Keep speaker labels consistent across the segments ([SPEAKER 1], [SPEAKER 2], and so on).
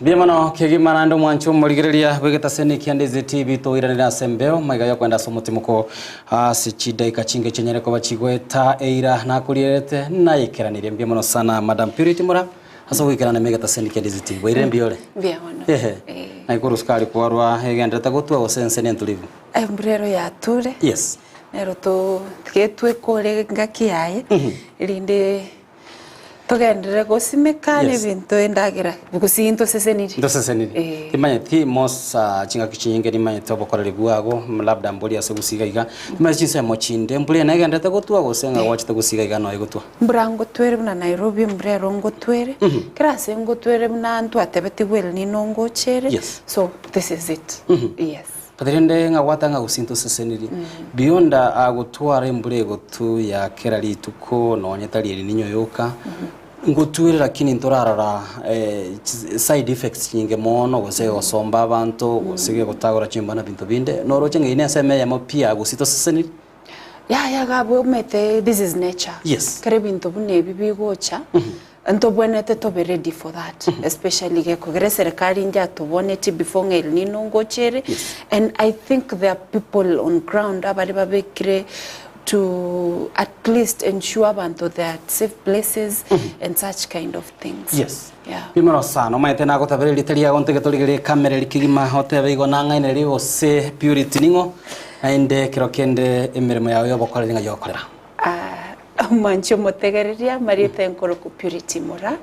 [SPEAKER 1] Mbuya mono kegima naende omwanche omorigereria bw'egetaseni kia Ndizi TV toiranere ase embeo maiga yokwenda ase omotimoko ase chidaika chinge chinyare koba chigoeta eira nakorierete nayekeranirie mbuya mono sana Madam Purity Mura ase ogoikerana ime egetaseni kia Ndizi TV bwairire mbuya ore
[SPEAKER 2] Mbuya mono.
[SPEAKER 1] Ehe
[SPEAKER 2] Eh.
[SPEAKER 1] naki korwa sukari kwarwa egenderete gotwa gose ense nentulivu
[SPEAKER 2] Embura ero yature
[SPEAKER 1] yes
[SPEAKER 2] nero to tiga etwekore engaki yaye erinde Togenderere gosimeka
[SPEAKER 1] Yes.
[SPEAKER 2] nebinto endagera gose intosesenirie.
[SPEAKER 1] Ntosesenirie.
[SPEAKER 2] Eh.
[SPEAKER 1] Timanyeti mosa chingaki chinyinge nimanyete obokoreri bwago labda mbori ase gosiga iga timanyeti chinsemo chinde mbura eye negenderete gotwa gose ng'a gwachete gosiga iga noyo egotwa.
[SPEAKER 2] Mbura ngotwere buna Nairobi mbura ero ngotwere, kera ase ngotwere buna ntwatebetigwe El Nino ngochere,
[SPEAKER 1] Yes.
[SPEAKER 2] so this is it, yes.
[SPEAKER 1] But rende ng'a gwateba ng'a gose intosesenirie beyond gotwara embura egotu ya kera rituko nonye tari El Nino yoka, ngotwere lakini ntorarora side effects chinyinge mono gose gosomba abanto gose gotagora chimba na binto binde, noroche ng'a eyio ne ensemo eyemo pi ya gose tosesenirie?
[SPEAKER 2] Yaya iga abwo omanyete this is nature.
[SPEAKER 1] Yes.
[SPEAKER 2] Ekero ebinto buna ebi bigocha, Ntobwenerete tobe ready for that especially gekogera eserekari njatoboneti before ng'a El Nino ngocha ere and I think there are people on ground abare babekire to at least ensure abanto they are at safe places and such kind of things.
[SPEAKER 1] Yes.
[SPEAKER 2] Yeah.
[SPEAKER 1] Bimoro sana omanyete nagotabera erita riago ntege torigererie ekamera eri kegima otebe igo nang'ainereria gose Purity ning'o naende ekero kende emeremo yao yobokoreri ng'ai ogokorera.
[SPEAKER 2] Omwanchi omotegereria amarieta enkorokwa Purity Mura,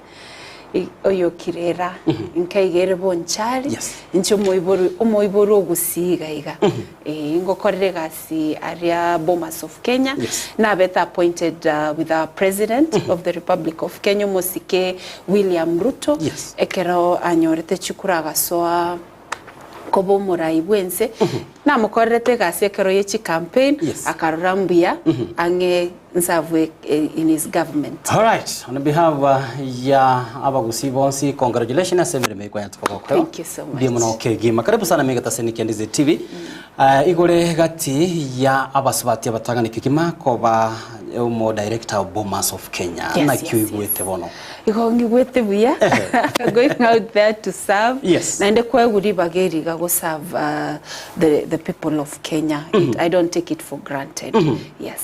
[SPEAKER 2] oyo Kirera, nkaiga ere Bonchari,
[SPEAKER 1] Yes.
[SPEAKER 2] inche omoiborwa omoiborwa ogusii iga iga. Eh, ngokorera egasi aria Bomas of Kenya,
[SPEAKER 1] Yes.
[SPEAKER 2] nabete appointed with our President of the Republic of Kenya omosike William Ruto,
[SPEAKER 1] Yes.
[SPEAKER 2] ekero anyorete chikura agasoa koba omorai bw'ense, namokorerete egasi ekero ye chicampaign,
[SPEAKER 1] Yes.
[SPEAKER 2] akarora mbuya ang'e nserve in his government.
[SPEAKER 1] Alright, on behalf ya abagusii bonsi congratulations ase emeremo eye kwanyarete koba okorera.
[SPEAKER 2] Thank you so much.
[SPEAKER 1] Mbuya mono kegima. Karibu sana Megataseni kia Ndizi TV. Uh, igore gati ya abasubati abatang'ani kegima koba omo director of Bomas of Kenya.
[SPEAKER 2] Yes,
[SPEAKER 1] Naki
[SPEAKER 2] yes,
[SPEAKER 1] oigwete
[SPEAKER 2] yes.
[SPEAKER 1] bono.
[SPEAKER 2] Igo ngigwete buya going out there to serve
[SPEAKER 1] Yes.
[SPEAKER 2] naende kwegwa ribaga eri iga go serve uh, the, the people of Kenya it, I don't take it for granted yes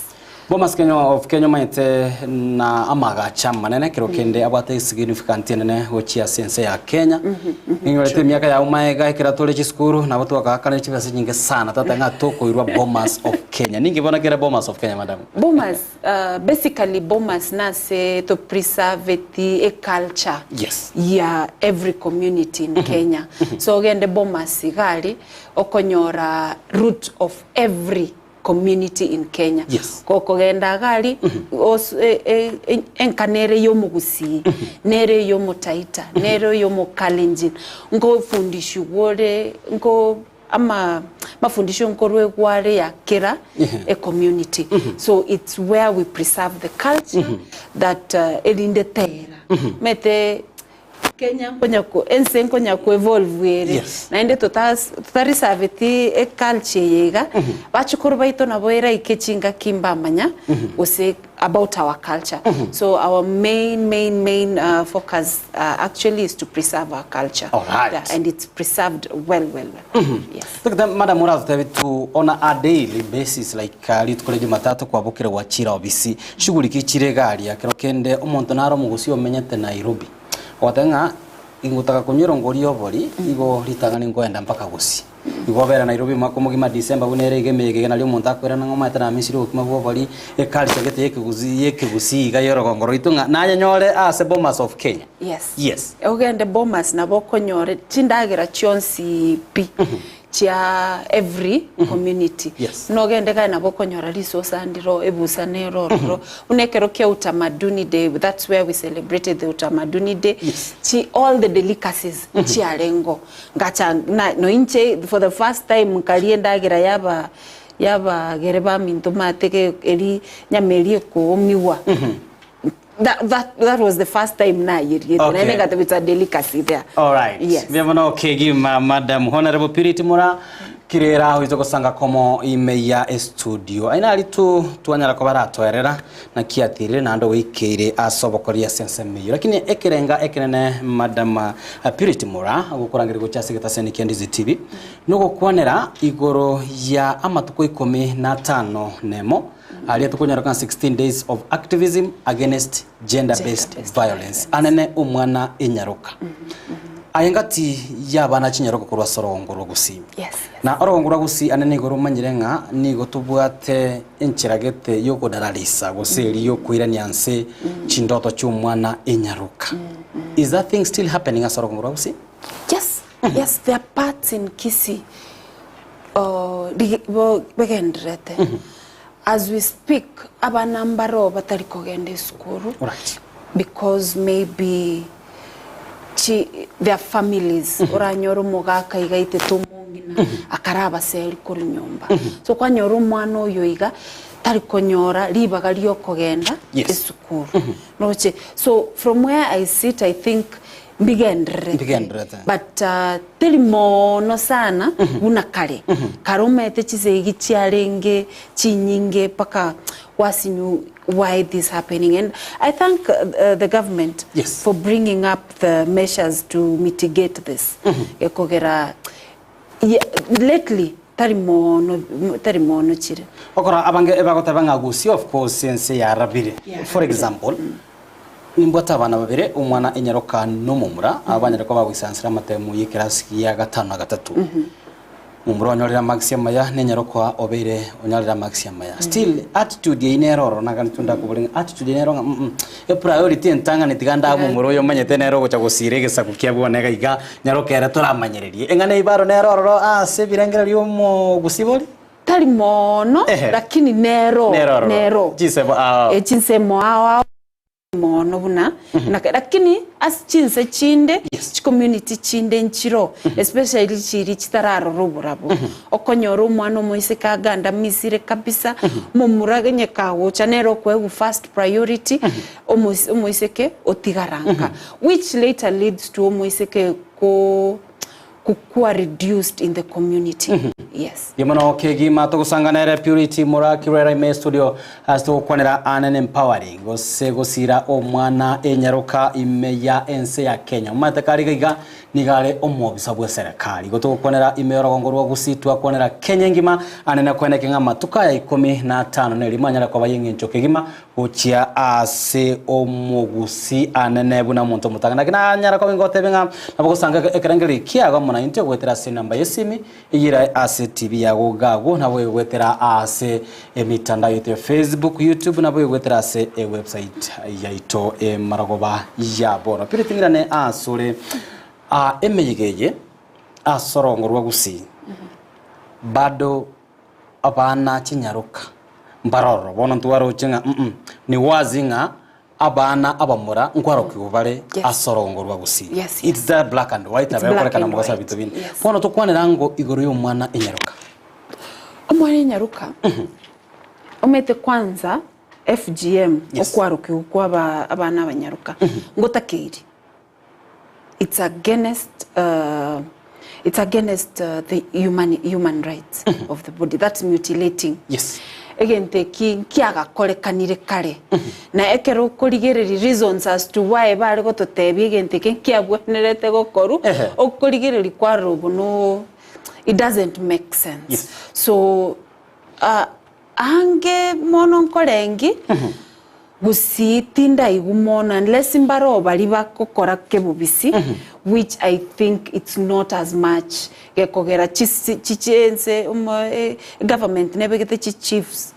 [SPEAKER 1] Bomas Kenya of Kenya omanyete na amagacha amanene kero kende abwate significant enene gochia ase ense ya Kenya. Ninyorete emiaka yao maega ekero tore chisukuru nabo twagaakana chibesa chinyinge sana tata ng'a tokoirwa Bomas of Kenya. Ninki bono kere Bomas of Kenya madam?
[SPEAKER 2] Bomas Basically Bomas nase to preserveti e culture
[SPEAKER 1] Yes.
[SPEAKER 2] ya every community in Kenya. So ogende Bomas iga aria okonyora root of every community in Kenya.
[SPEAKER 1] Yes.
[SPEAKER 2] Gokogenda iga aria os- e- e- e- enkana ere ya omogusii, nere eya omotaita, nere eya omokalenjin, nkofundishigwa ore nko ama mafundisho nkorwegwa are ya kera ecommunity so it's where we preserve the culture that uh, erinde tera mete Kenya nkonya ko ense nkonya ko evolve ere
[SPEAKER 1] Yes.
[SPEAKER 2] naende totas totarisaveti eculture eye iga bachukuru baito nabo eraike chingaki mbamanya gose about our culture so our main main main uh, focus uh, actually is to preserve our culture
[SPEAKER 1] Alright.
[SPEAKER 2] yeah, and it's preserved well well well yes
[SPEAKER 1] Look, then, madam ũratũtebi tu on a daily basis like uh, rituko rĩa jumatatu kwabokire gwachira obisi shughuli ki chire garia kero kende omonto naro omogusi omenyete Nairobi ogoteba ng'a ingotaka konywa erongori ya obori igo ritang'ani nkoenda mpaka gusii Igo obere Nairobi omwaka omogima December buna ere iga emeyega iga nario omonto akoirana ng'a omanyete namisire obokima bwa obori, eculture gete yekegusii yekegusii iga yorogongo roito ng'a nayenyore ase Bomas of Kenya.
[SPEAKER 2] Yes.
[SPEAKER 1] Yes.
[SPEAKER 2] Ogende Bomas nabo okonyore chindagera chionsi pi chia every community.
[SPEAKER 1] Yes.
[SPEAKER 2] Buna ogende kare nabo okonyora risosa ndiro, ebusa nero ororo. Buna ekero kia Utamaduni Day, that's where we celebrated the Utamaduni Day.
[SPEAKER 1] Yes.
[SPEAKER 2] Chi all the delicacies chiarengo. Ngacha na noinche for the first time nkaria endagera yaba yabagere baminto maate ge eri nyama eria ekoomigwa that, that, that was the first time nayeriete
[SPEAKER 1] Okay.
[SPEAKER 2] naende ngateba it's a delicacy there
[SPEAKER 1] Alright.
[SPEAKER 2] Yes.
[SPEAKER 1] Mbuya mono kegima Madam Honorable Purity Mura. Kirera oise gosanga komo ime ya estudio. Aye nari tu twanyara koba aratoerera naki atirire naende ogoikeire ase obokori ase ensemo eyio. Lakini ekerenga ekenene Madam Purity Mura ogokorangeria gocha ase egetaseni kia Ndizi TV nogokwanera igoro ya amatuko ikomi na atano nemo aria tokonyora ng'a 16 days of activism against gender based violence anene omwana enyaroka. Aye ngati y'abana chinyaroka korwa ase orogongo rwa Gusii.
[SPEAKER 2] Yes, yes.
[SPEAKER 1] Na orogongo rwa Gusii ane nigo romanyire ng'a nigo tobwate enchera gete y'okodararisa gose eria y'okoirania nse chindoto chi'omwana enyaroka. Is that thing still happening ase orogongo rwa Gusii?
[SPEAKER 2] Yes, yes, there are parts in Kisii uh, ri- bo- begendererete. As we speak, abana mbaroo batari kogenda esukuru
[SPEAKER 1] Alright.
[SPEAKER 2] because maybe chi their families oranyore omogaka iga aitete omong'ina akarabaseri korwa nyomba. So kwanyora omwana oyo iga tari konyora ribaga riokogenda
[SPEAKER 1] Yes.
[SPEAKER 2] esukuru. Noche so from where I sit I think mbigendererete.
[SPEAKER 1] Mbigendererete.
[SPEAKER 2] But uh, teri mono sana buna kare. Kare omanyete chisegi chiarenge chinyinge mpaka wasinyu why this happening and I thank uh, the government
[SPEAKER 1] Yes.
[SPEAKER 2] for bringing up the measures to mitigate this. Ekogera yeah, lately tari mono tari mono chire.
[SPEAKER 1] Okora abange ebagoteba ng'a Gusii of course ense yarabire.
[SPEAKER 2] Yeah.
[SPEAKER 1] For example, nimbwate abana babere omwana enyaroka na omomura aba banyare koba bagoisansera amatemu y'ekerasi gia gatano na gatato. Momura onyorire amarks amaya na enyaroka obeire onyorire amarks amaya. Still attitude eyio nere ororo naganetwe ndakobore ng'a attitude nere ng'a mm epriority entang'ani tiga ndabe momura oyo omanyete nere ogocha gosira egesaku kia bwane iga iga nyaroka ere toramanyererie. Eng'ana eyio bado nere ororo ase ebirengererio omogusii bori?
[SPEAKER 2] Tari mono
[SPEAKER 1] Ehe.
[SPEAKER 2] lakini nero
[SPEAKER 1] Nere ororo.
[SPEAKER 2] nero
[SPEAKER 1] Chinsemo ao.
[SPEAKER 2] Eh, chinsemo ao ao mono buna naka- lakini ase chinse chinde
[SPEAKER 1] Yes.
[SPEAKER 2] chicommunity chinde nchiro especially chiri chitararora oborabu okonyora omwana omoiseke agandamisire kabisa momura onye kagocha nere okoegwa first priority omois- omoiseke otigara nka which later leads to omoiseke ko kukua reduced in the community yes.
[SPEAKER 1] Mbuya mono kegima togosanga nere Purity Muraki rero ime studio ase togokwanera Anen Empowering gose gosira omwana enyaroka ime ya ense ya Kenya. Omanyete kare iga iga nigo are omwobisa bwe serikali. Igo togokwanera ime y'orogongo rwa Gusii twakwanera Kenya engima anene kweneke ng'a amatuko aya ikomi na atano na erimo anyare koba y'eng'encho kegima Gochia ase omogusii anene buna omonto omotang'ani. Naki nanyara koba ingotebe ng'a nabo gosanga ekerengererio kiago amo naintwe goetera ase enamba y'esimi eyio ase TV yago iga agwo, nabo egoetera ase emitandao yaito ya Facebook, YouTube, nabo egoetera ase ewebsite yaito emarogoba ya bono. Purity ng'irane asore emeyega eye ase orongo rwa Gusii bado Abana chinyaroka mbarororo. Bono ntwaroche ng'a mm ni wazi ng'a abana abamura nkwarokigwa bare
[SPEAKER 2] Yes.
[SPEAKER 1] ase orogongo rwa Gusii.
[SPEAKER 2] Yes, yes.
[SPEAKER 1] It's that black and white
[SPEAKER 2] It's
[SPEAKER 1] abe
[SPEAKER 2] black
[SPEAKER 1] okorekana
[SPEAKER 2] and
[SPEAKER 1] mogosa
[SPEAKER 2] white.
[SPEAKER 1] binto binde.
[SPEAKER 2] Yes.
[SPEAKER 1] Bono tokwanera ngo igoro ya omwana enyaroka.
[SPEAKER 2] Omwana enyaroka omanyete kwanza FGM
[SPEAKER 1] Yes.
[SPEAKER 2] okwarokigwa kwa aba abana abanyaroka ngotakeiri. It's against uh, it's against uh, the human, human rights of the body that's mutilating
[SPEAKER 1] Yes.
[SPEAKER 2] egento eki nkiagakorekanire kare na ekero okorigereria reasons as to why bare gototebia egento eke nkiabwenerete gokorwa
[SPEAKER 1] Ehe.
[SPEAKER 2] okorigereria kwarora obo no it doesn't make sense
[SPEAKER 1] Yes.
[SPEAKER 2] so uh, ange mono nkorengi Gusii tindaigwa mono unless mbare baria bagokora kebobisi which I think it's not as much gekogera chisi chinse government nebegete chi chiefs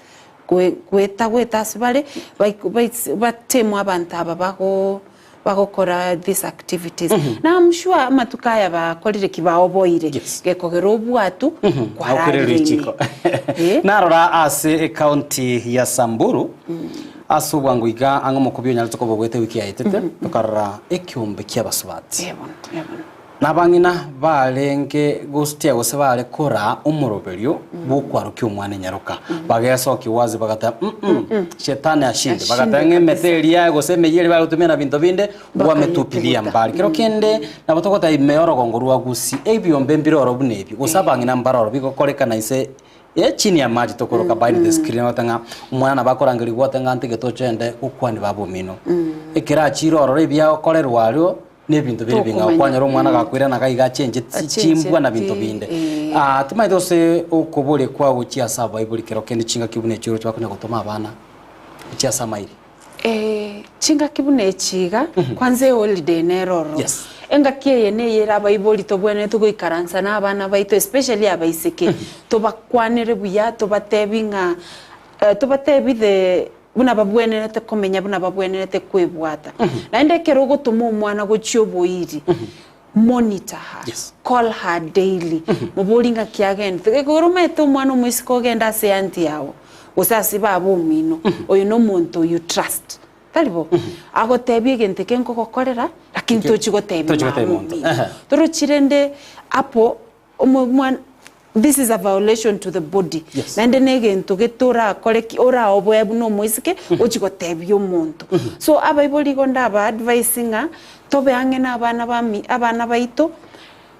[SPEAKER 2] goeta goeta ase bare batemu abanto aba bago bagokora these activities na I'm sure amatuko aya bakorire ki baoboire
[SPEAKER 1] Yes.
[SPEAKER 2] gekogera obwatu
[SPEAKER 1] Aokerire
[SPEAKER 2] kwararire ime
[SPEAKER 1] richiko.
[SPEAKER 2] Eh.
[SPEAKER 1] Narora ase ecounty ya Samburu ase obwango iga ang'e omokubi onyarete koba ogwete ewiki yaetete tokarora ekiombe kia abasubati.
[SPEAKER 2] Eh bono, eh bono.
[SPEAKER 1] Nabang'ina barenge gosutia gose bare koraa omoroberio bw'okwarokia omwana enyaroka, bagesokia wazi bagateba mm shetani ashinde, bagateba ng'a emete eria gose emeyio eria bare gotumia na binto binde bwametupilia mbari. Kero kende nabo togoteba ime y'orogongo rwa Gusii ebiombe mbire oro buna ebio, gose abang'ina mbare oro bigokorekana inse eh chini ya maji tokoroka behind the screen ogoteba ng'a omwana nabo akorangerigwa ogoteba ng'a ntige tochende gokwania baba omino. Ekero achire ororo ebiagokorerwa aria Nebinto bire bing'ao
[SPEAKER 2] Tokomanya.
[SPEAKER 1] kwanyora omwana gakoirana iga iga achencheti chimbwa na binto
[SPEAKER 2] Achencheti,
[SPEAKER 1] binde.
[SPEAKER 2] eh.
[SPEAKER 1] Ah, timanyeti gose okoboria kwao gochia ase abaibori kero kende chingaki buna echi oroche bakonya gotoma abana gochia ase amairi.
[SPEAKER 2] Eh, chingaki buna echi iga, kwanza eholiday nere ororo.
[SPEAKER 1] Yes.
[SPEAKER 2] Engaki eye neye ere abaibori tobwenerete goikaransa na abana baito especially abaiseke, tobakwanere buya tobatebi ng'a tobatebi the buna babwenerete komenya, buna babwenerete kwebwata. Naende ekero ogotoma omwana gochia oboiri, monitor her,
[SPEAKER 1] Yes.
[SPEAKER 2] call her daily, moborie ng'aki agendete. Ekero omanyete omwana omoiseke ogende ase aunty yago, gose ase baba omino, oyo na omonto you trust, tari bo? Agotebie egento eke nkogokorera, lakini tochi gotebia
[SPEAKER 1] Tochi gotebia
[SPEAKER 2] mama
[SPEAKER 1] monto.
[SPEAKER 2] omino.
[SPEAKER 1] Ehe.
[SPEAKER 2] Torochi rende apo omo omwana This is a violation to the body.
[SPEAKER 1] Yes.
[SPEAKER 2] Naende na egento gete orakore ki oraoboe buna omoiseke ochie gotebia omonto. So abaibori igo ndaba advise ng'a tobe ang'e na abana bami abana baito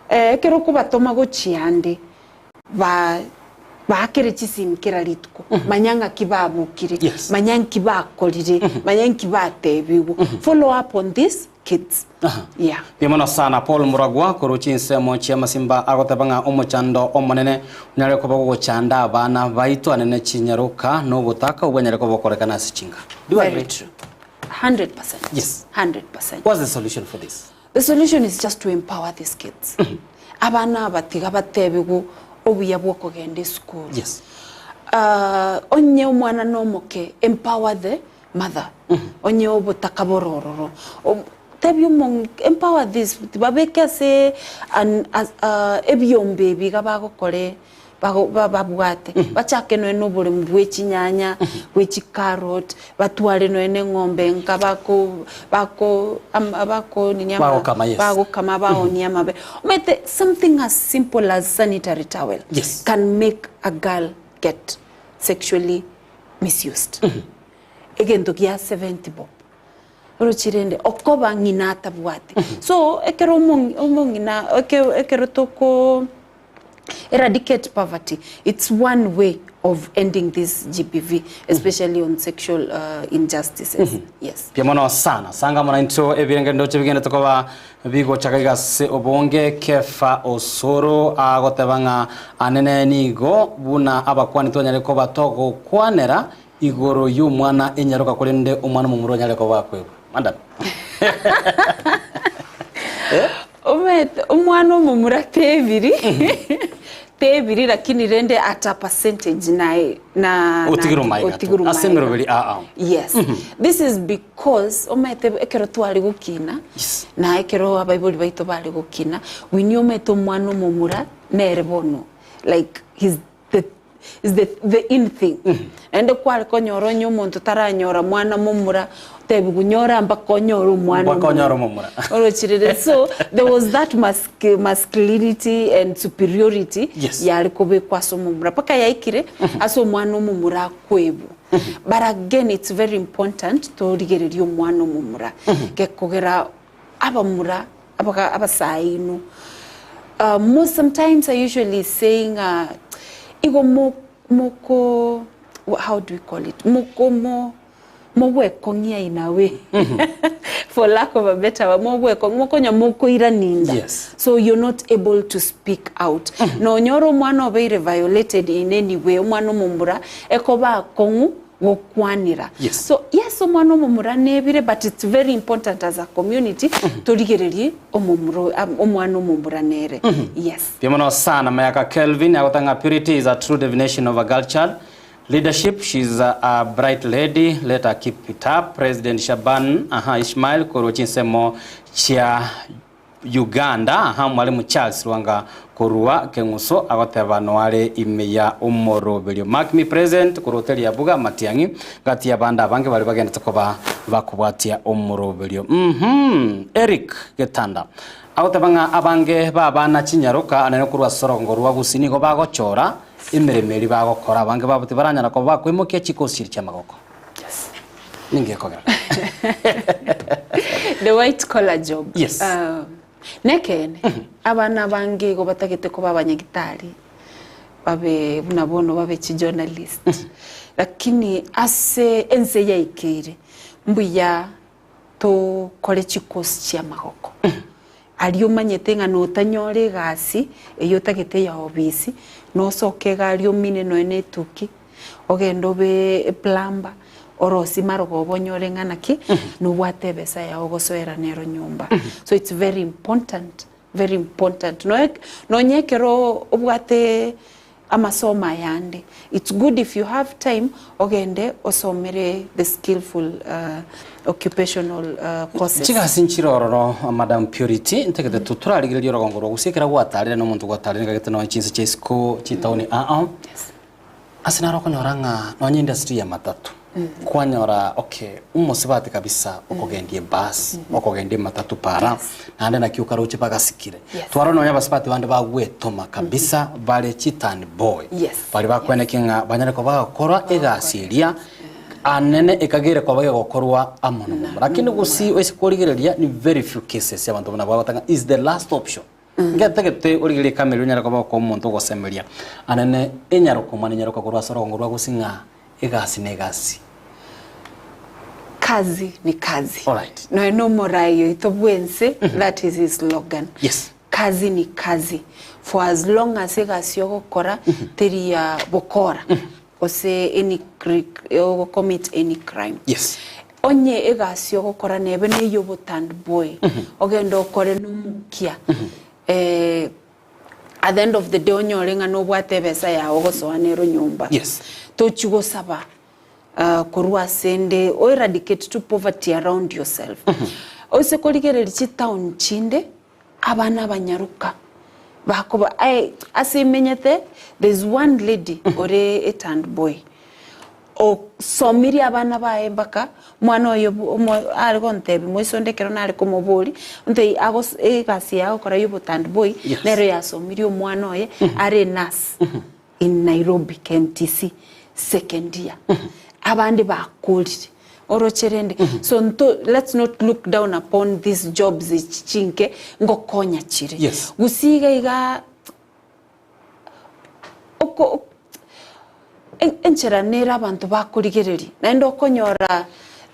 [SPEAKER 2] ekero okobatoma gochia ande ba baakere chisimi kera rituko manya ng'aki babokire,
[SPEAKER 1] Yes.
[SPEAKER 2] manya nki bakorire, manya nki batebigwe. Follow up on this kids.
[SPEAKER 1] Aha.
[SPEAKER 2] Yeah.
[SPEAKER 1] Mbuya mono sana Paul Muragwa korwa chinsemo chi'amasimba agoteba ng'a omochando omonene onyare koba gogochanda abana baito anene chinyaroka na obotaka obwanyare koba gokorekana ase chinka. Do you
[SPEAKER 2] Very
[SPEAKER 1] agree?
[SPEAKER 2] true. 100%.
[SPEAKER 1] Yes.
[SPEAKER 2] 100%.
[SPEAKER 1] What's the solution for this?
[SPEAKER 2] The solution is just to empower these kids. Abana aba tiga batebigwe obuya bwa okogenda esukuru.
[SPEAKER 1] Yes.
[SPEAKER 2] Ah, onye omwana na omoke, empower the mother onye obotaka bore ororo tebia omo empower this babeke ase an as ebiombe ebi iga bagokore bago babwate bachake nonya na oboremi bwe chinyanya bwe chicarrot batware nonya na eng'ombe nka bako bako ama bako nini ama
[SPEAKER 1] Bagokama, yes.
[SPEAKER 2] bagokama baonia amabe omanyete something as simple as sanitary towel
[SPEAKER 1] Yes.
[SPEAKER 2] can make a girl get sexually misused. Egento gia 70 bob. Oroche rende okoba ng'ina atabwati. So ekero omo omong'ina eke ekero toko eradicate poverty, it's one way of ending this GBV, especially on sexual injustices. Yes.
[SPEAKER 1] Mbuya mono sana. Sanga mono intwe ebirenge ndoche bigenderete koba Bigochaka iga ase obonge, Kefa Osoro agoteba ng'a anene nigo buna abakwani twanyare koba togokwanera igoro y'omwana enyaroka korende omwana omomura onyare koba akwegwa. Madam.
[SPEAKER 2] Omanyete omwana omomura tebiri tebiri lakini rende at a percentage naye na
[SPEAKER 1] Otigire omaiga tu.
[SPEAKER 2] otigire
[SPEAKER 1] Ase
[SPEAKER 2] omaiga.
[SPEAKER 1] emeroberi aa.
[SPEAKER 2] Yes. This is because omanyete ekero tware gokina
[SPEAKER 1] Yes.
[SPEAKER 2] na ekero abaibori baito bare gokina we knew omanyete omwana omomura nere bono like he's the is the the in thing. Naende kware konyora onye omonto taranyora mwana momura otebiwu nyora mpaka onyore omwana
[SPEAKER 1] Mpaka onyore omomura.
[SPEAKER 2] Orochirire so there was that masculinity and superiority
[SPEAKER 1] Yes.
[SPEAKER 2] yare kobekwa ase omomura mpaka yaikire ase omwana omomura akwebwa. But again it's very important torigererie omwana omomura gekogera abamura abaga abasae inwe most sometimes I usually say ng'a igo mo moko how do we call it moko mo mogwekong'ia in a way for lack of a better word mogwekong'ia mokonya mokoiraninda
[SPEAKER 1] Yes.
[SPEAKER 2] so you're not able to speak out nonyora omwana obeire violated in any way omwana omomura ekoba akong'u gokwanera
[SPEAKER 1] Yes.
[SPEAKER 2] so yes omwana omomura nebire but it's very important as a community torigererie omomura oyo am- omwana omomura nere yes
[SPEAKER 1] Mbuya mono sana Mayaka Kelvin agoteba ng'a purity is a true definition of a girl child Leadership she's a, a bright lady let her keep it up President Shaban aha Ishmael korwa chinsemo chia Uganda, aha Mwalimu Charles Lwanga korwa Keng'uso agoteba noare ime ya omoroberio. Mark me present korwa hoteli ya Buga Matiang'i gati y'abande abange baria bagendete koba bakobwatia omoroberio. Uhum Eric Getanda agoteba ng'a abange b'abana chinyaroka anene korwa ase orongo rwa Gusii nigo bagochora emeremo eria bagokora abange babo tibaranyara koba bakoimokia chikosi chiria chi'amagoko. Ninki gekogera?
[SPEAKER 2] The white collar job.
[SPEAKER 1] Yes.
[SPEAKER 2] Ah, nekeene abana abange igo batagete koba abanyagitari babe buna bono babe chijournalist lakini ase ense yaikeire mbuya tokore chikosi chiamagoko aria omanyete ng'a notanyore egasi eywo otagete ya obisi nosoke iga aria omine nonya na etuki ogende obe eplumber orosie marogoba onyore ng'a naki nobwate ebesa yago ogosoera nero nyomba so it's very important very important noe nonye ekero obwate amasomo ayande it's good if you have time ogende osomere the skillful occupational courses.
[SPEAKER 1] Chigasi nchire ororo Madam Purity, ntagete tu torarigererie orogongo rwa gose ekero gwatarire na omonto gwatarire ngagete nonya chinse chia isiko chitaoni aa. Ase naro okonyora ng'a nonya industry ya matatu, kwanyora okay, omosubati kabisa okogendia ebus, okogendia ematatu para, naende naki okaroche bagasikire.
[SPEAKER 2] Yes.
[SPEAKER 1] Twarora nonya abasubati bande bagwetoma kabisa bare chiturn boy,
[SPEAKER 2] Yes.
[SPEAKER 1] baria bakwenekia ng'a banyare koba bagokora egasi eria anene ekagere koba gegokorwa amo nomomo. Lakini gusii ase korigereria ni very few cases abanto buna abwo bagoteba ng'a is the last option. Ngetagete origererie ekamera onyare koba okoa omonto ogosemeria anene enyaroka omwana enyaroka korwa ase orogongo rwa gose ng'a egasi na egasi.
[SPEAKER 2] Kazi ni kazi.
[SPEAKER 1] Alright.
[SPEAKER 2] Nonya na omorai oito bwense that is his slogan.
[SPEAKER 1] Yes.
[SPEAKER 2] Kazi ni kazi. For as long as egasi ogokora teri ya bokora gose any ogocommit any crime.
[SPEAKER 1] Yes.
[SPEAKER 2] Onye egasi ogokora nebe neye obotandboy, ogende okore nomokia, at the end of the day onyore ng'a nobwate ebesa yago ogosoa nero nyomba.
[SPEAKER 1] Yes.
[SPEAKER 2] Tochi gosaba korwa asende o eradicate to poverty around yourself. Ose korigereria chitown chinde, abana abanyaroka bakoba aye ase emenyete there is one lady ore etandboy. Osomirie abana baye mpaka omwana oye omo are gontebia moise onde ekero nare komoboria, ontebia agos egasi yaye agokora ya obotandiboi,
[SPEAKER 1] Yes.
[SPEAKER 2] nero yasomirie omwana oye are enurse in Nairobi KMTC second year. Abande bakorire oroche rende so nto let's not look down upon these jobs echi chinke ngokonya chire.
[SPEAKER 1] Yes.
[SPEAKER 2] Gusii iga igaa oko enchera nere abanto bakorigereria, naende okonyora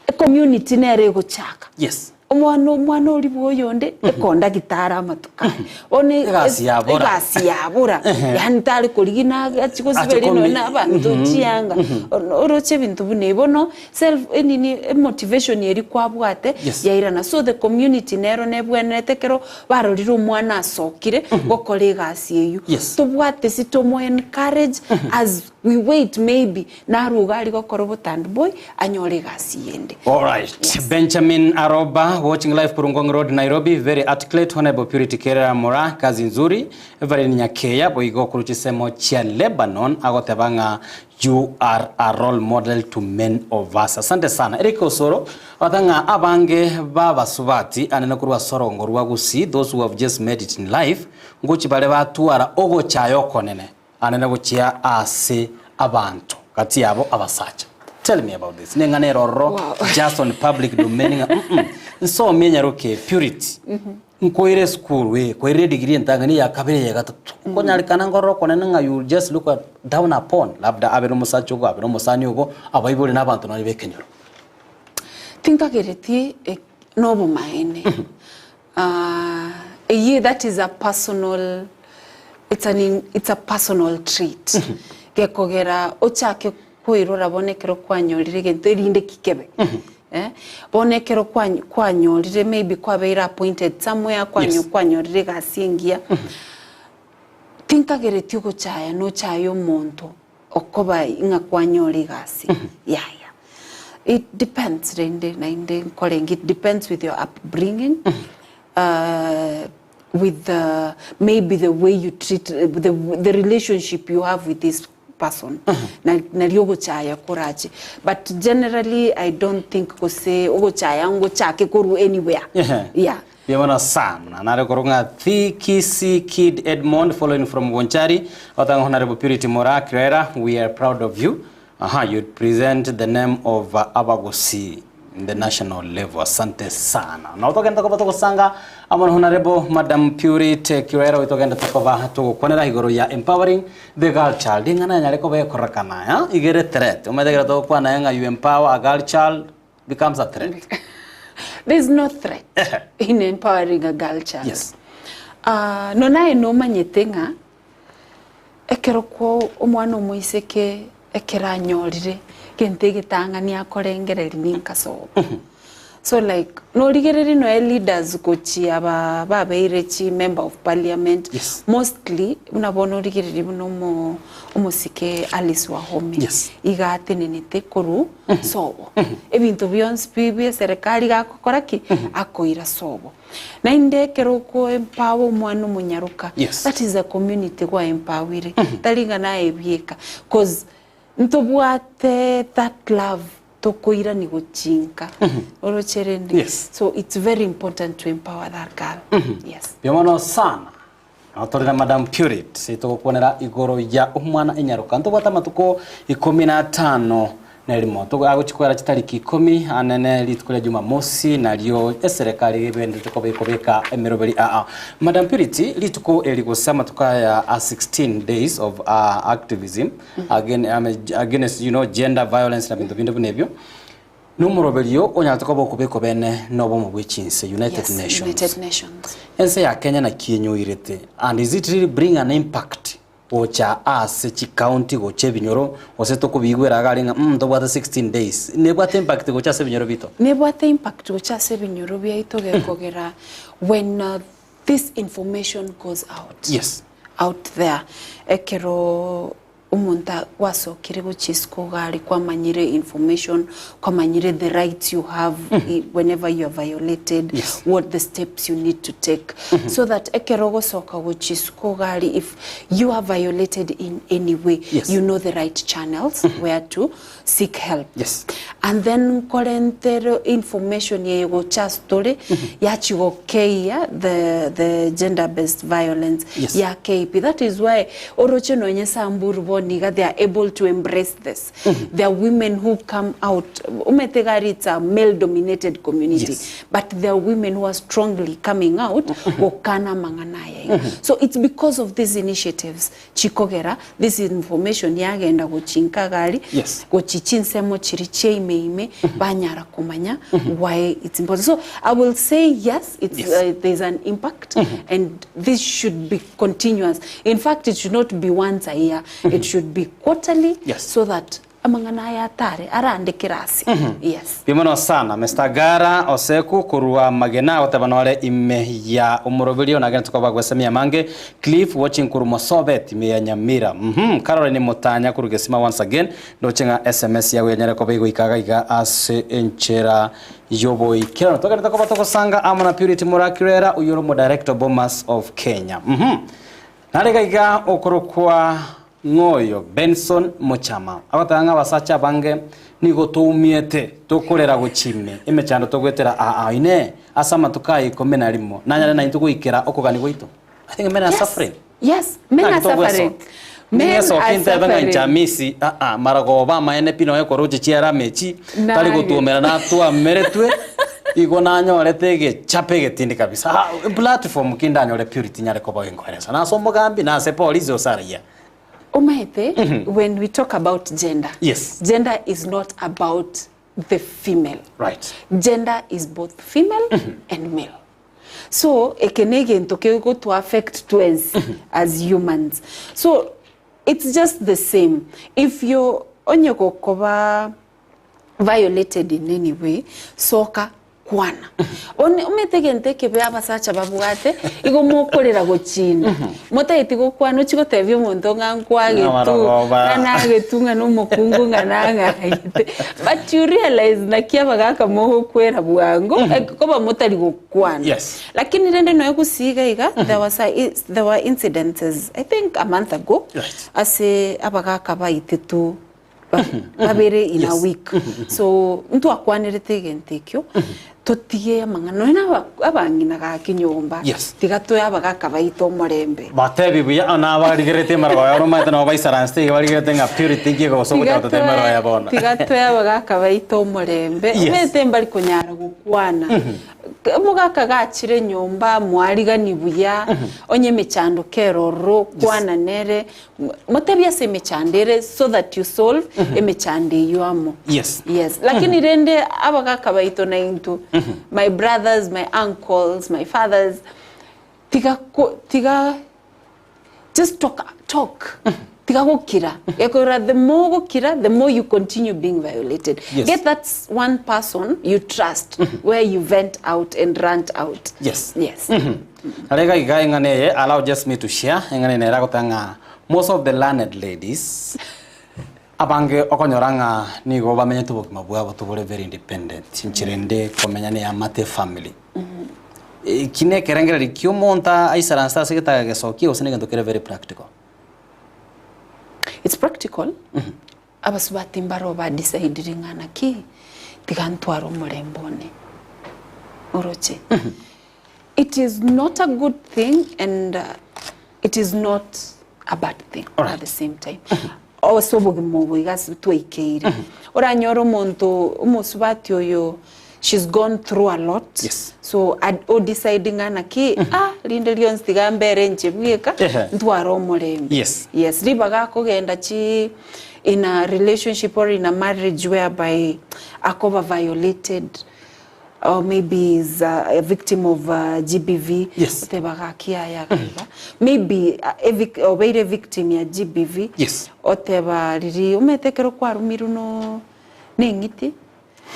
[SPEAKER 2] ecommunity nere egochaka.
[SPEAKER 1] Yes.
[SPEAKER 2] Omwana omwana oria bwa oyonde, ekondagita are amatuko aya. Bono
[SPEAKER 1] Egasi yabora.
[SPEAKER 2] egasi yabora, yaani tari korigia na achi
[SPEAKER 1] Achi
[SPEAKER 2] gosiberia
[SPEAKER 1] komi-
[SPEAKER 2] nonya na abanto chianga, oroche ebinto buna ebi. Bono self enini emotivation eria kwabwate,
[SPEAKER 1] Yes.
[SPEAKER 2] yairana. So the community nero nebwenerete ekero Barorire omwana asokire gokora egasi eyio.
[SPEAKER 1] Yes.
[SPEAKER 2] Tobwate ase tomo encourage as we wait maybe narwo iga aria gokora obotandiboi anyore egasi yende.
[SPEAKER 1] Alright.
[SPEAKER 2] Yes.
[SPEAKER 1] Benjamin Aroba watching live korwa Ngong Road Nairobi very articulate Honorable Purity Kerera Moraa kazi nzuri Evelyn Nyakeya boigo korwa chisemo chia Lebanon agoteba ng'a You are a role model to many of us. Asante sana. Eric Osoro, agoteba ng'a abange b'abasubati anene korwa ase orongo rwa Gusii, those who have just made it in life, ngochi bare batwara ogochaya okonene anene gochia ase abanto gati yabo abasacha. Tell me about this. Neng'ana ere ororo
[SPEAKER 2] Wow.
[SPEAKER 1] just on public domain ng'a mm nsomie nyaroke purity. Nkoire esukuru eh, koire edegree entang'ani eya kabere eya gatato, nkonyarekana nkorora okonene ng'a you just look at down upon, labda abe na omosacha ogo, abe na omosani ogo, abaibori na abanto nonye b'ekenyoro.
[SPEAKER 2] Tinkagereti nobomaene eyio that is a personal it's an it's a personal trait gekogera ochake Koirora bono ekero kwanyorire egento erinde ki kebe eh, bono ekero kwa- kwanyorire maybe kwabeire appointed somewhere kwanyo
[SPEAKER 1] Yes.
[SPEAKER 2] kwanyorire egasi engiya, tinkagereti ogochaya nochaye omonto okoba ng'a kwanyora egasi yaya. It depends rende naende nkorenge it depends with your upbringing. with the maybe the way you treat the, the relationship you have with this person na nario ogochaya korache but generally I don't think gose ogochaya ngochake korwa anywhere
[SPEAKER 1] Ehe.
[SPEAKER 2] yeah.
[SPEAKER 1] Mbuya mono sana. Nare korwa ng'a TKC Kid Edmond following from Bonchari, otanga Honorable Purity Moraa Kirera, we are proud of you. Aha, you present the name of uh, Abagusii in the national level. Asante sana. Na otogenda koba togosanga amo na Honorable Madam Purity Kirera otogenda tokoba togokwanera igoro ya empowering the girl child. Ing'ana yanyare koba ekorekana, ya? Igere threat. Omanyete ekero togokwana ng'a you empower a girl child becomes a threat.
[SPEAKER 2] There's no threat in empowering a girl child.
[SPEAKER 1] Yes.
[SPEAKER 2] Uh, nonaye nomanyete ng'a ekero kwa omwana omoiseke ekero anyorire gento egetang'ani akorengereria ninkasobo so like norigereria noe leaders gochia aba babeire chi member of parliament
[SPEAKER 1] Yes.
[SPEAKER 2] mostly buna bono origereria buna omo omosike Alice Wahome
[SPEAKER 1] Yes.
[SPEAKER 2] iga atenenete korwa sobo. Ebinto bionsi pi bia eserekari iga agokora ki? Akoira sobo. Naende ekero oko empower omwana omonyaroka,
[SPEAKER 1] Yes.
[SPEAKER 2] that is a community gwa empowire, tari ng'a naye bieka, coz ntobwate that love tokoirani gochinka, oroche rende?
[SPEAKER 1] Yes.
[SPEAKER 2] So it's very important to empower that girl, yes.
[SPEAKER 1] Mbuya mono sana. Nabo tore na Madam Purity togokwanera igoro ya omwana enyaroka. Ntobwate amatuko ikomi na atano na erimo. Togo agochi kwera chitariki ikomi anene rituko ria Jumamosi nario eserekari ebenderete koba ekobeka emeroberi aa. Madam Purity rituko eri gose amatuko aya a 16 days of uh, activism again, um, against you know, gender violence na binto binde buna ebio. Nomoroberio onyarete koba okobekwa bene nobomo bwe chinse, United
[SPEAKER 2] Yes,
[SPEAKER 1] Nations.
[SPEAKER 2] United Nations.
[SPEAKER 1] Ense ya Kenya naki enyoirete and is it really bring an impact gocha ase chicounty gocha ebinyoro gose tokobiigwera iga aria ng'a mm ntobwate 16 days nebwate impact gocha ase ebinyoro bito?
[SPEAKER 2] Nebwate impact gocha ase ebinyoro biaito gekogera when this information goes out
[SPEAKER 1] Yes.
[SPEAKER 2] out there ekero Omonto gwasokire gochia isiko iga aria kwamanyire information, kwamanyire the rights you have whenever you are violated,
[SPEAKER 1] Yes.
[SPEAKER 2] what the steps you need to take so that ekero ogosoka gochia isiko iga aria if you are violated in any way,
[SPEAKER 1] Yes.
[SPEAKER 2] you know the right channels where to seek help.
[SPEAKER 1] Yes.
[SPEAKER 2] And then nkorentere information eye gocha ase tore yachia gokeia the, the gender based violence
[SPEAKER 1] Yes.
[SPEAKER 2] ya KP. That is why oroche nonye Samburu bono iga they are able to embrace this. There are women who come out omanyete iga aria it's a male dominated community
[SPEAKER 1] Yes.
[SPEAKER 2] but there are women who are strongly coming out gokana amang'ana aya iga. So it's because of these initiatives Chikogera this information yagenda gochinka gari
[SPEAKER 1] Yes.
[SPEAKER 2] gochi chinsemo chiri chia ime ime banyara komanya why it's important. So I will say yes, it's,
[SPEAKER 1] Yes.
[SPEAKER 2] uh, there's an impact and this should be continuous. In fact, it should not be once a year. It should be quarterly
[SPEAKER 1] Yes.
[SPEAKER 2] so that amang'ana aya atare arande kerasi. Yes.
[SPEAKER 1] Mbuya mono sana Mister Gara Oseku korwa Magena agoteba nore ime ya omoroberio nagende tokoba gwesemia amange Cliff watching korwa Mosobet ime ya Nyamira mhm Caroline Motanya korwa Gesima once again ndoche ng'a SMS yago yanyare koba igoika iga iga ase enchera yoboikeranu togende tokoba togosanga amo na Purity Murakirera oyio ore omo-director Bomas of Kenya mhm Nare iga iga okorokwa ng'oyo Benson Mochama agoteba ng'a abasacha abange nigo toumiete tokorera gochia ime emechando togoetera aa inee ase amatuko aya ikomi na rimo nanyare naintwe goikera okogania gwaito. I think men are
[SPEAKER 2] Yes.
[SPEAKER 1] suffering.
[SPEAKER 2] Yes, men are
[SPEAKER 1] Naki togwesoka.
[SPEAKER 2] suffering. Men
[SPEAKER 1] Ningesoki
[SPEAKER 2] are
[SPEAKER 1] ntebe ng'a inche
[SPEAKER 2] suffering.
[SPEAKER 1] Hamisi aa maragoba amaene pi nonya koroche chiarama echi tari
[SPEAKER 2] Naye.
[SPEAKER 1] gotuomera natwameretwe igo nanyorete egechapo egetindi kabisa. Ah, platform ki ndanyore Purity nyare koba ginkoeresa nase omogambi nase polisi gose aria.
[SPEAKER 2] Omanyete, when we talk about gender,
[SPEAKER 1] Yes.
[SPEAKER 2] gender is not about the female.
[SPEAKER 1] Right.
[SPEAKER 2] Gender is both female and male. So eke negento kegoto affect twensi as humans. So it's just the same. If you onye gokoba violated in any way, soka. Kwana. One omanyete egento ekebe abasacha babwate, igo mokorera gochina. Motageti gokwana ochie gotebia omonto ng'a nkwagetu,
[SPEAKER 1] Amarogoba.
[SPEAKER 2] ng'a nagetu ng'a na omokungu ng'a nang'agete. But you realize naki abagaka mogokwera bwango, koba motari gokwana.
[SPEAKER 1] Yes.
[SPEAKER 2] Lakini rende nonya gusii iga iga, there was a there were incidences, I think a month ago,
[SPEAKER 1] Right.
[SPEAKER 2] ase abagaka baitetu babere in a week so ntwakwanerete egento ekio totige amang'ana nonya na aba- abang'ina gaki nyomba
[SPEAKER 1] Yes.
[SPEAKER 2] tiga toe abagaka baito omorembe
[SPEAKER 1] Batebi buya ah, nabarigerete emerogo yao omanyete nabo baisaransete iga barigerete ng'a purity nki egosa
[SPEAKER 2] Tiga
[SPEAKER 1] ogocha gotota emerogo ya bono.
[SPEAKER 2] tiga toe abagaka baito omorembe
[SPEAKER 1] Yes.
[SPEAKER 2] omanyete mbari konyara gokwana Omogaka gachire nyomba mwarigani buya onye emechando kere ororo kwana nere Motebie ase emechando ere so that you solve emechando eyio amo.
[SPEAKER 1] Yes.
[SPEAKER 2] Yes. Lakini rende abagaka baito na intwe, my brothers, my uncles, my fathers, tiga ko tiga just talk, talk. Tiga gokira. Gekogera the more ogokira, the more you continue being violated.
[SPEAKER 1] Yes.
[SPEAKER 2] Get that one person you trust where you vent out and rant out.
[SPEAKER 1] Yes.
[SPEAKER 2] Yes.
[SPEAKER 1] Nare iga iga eng'ana eye allow just me to share eng'ana eye nere agoteba ng'a most of the learned ladies abange okonyora ng'a nigo bamenyete obogima bwabo tobore very independent nchera ende komenya na eamate efamily. Eki na ekerengererio kia omonto aisaranse ase getaga gesokia gose na egento kere very practical?
[SPEAKER 2] It's practical, abasubati mbaro ba decidire ng'a naki tiga ntware omorembe one oroche. It is not a good thing and it is not a bad thing at the same time. Ase obogima obo iga ase twaikeire. Oranyore omonto omosubati oyo she's gone through a lot
[SPEAKER 1] Yes.
[SPEAKER 2] so ad- o decide ng'a naki ah rinde rionsi tiga mbere inche bweka
[SPEAKER 1] Ehe.
[SPEAKER 2] ntware omorembe.
[SPEAKER 1] Yes.
[SPEAKER 2] Yes, ribaga akogenda chi in a relationship or in a marriage whereby akoba violated or maybe is a victim of GBV
[SPEAKER 1] Yes.
[SPEAKER 2] oteba gaki yaya iga maybe a vic obeire victim ya GBV
[SPEAKER 1] Yes.
[SPEAKER 2] oteba riria omanyete ekero kwarumirwe no na eng'iti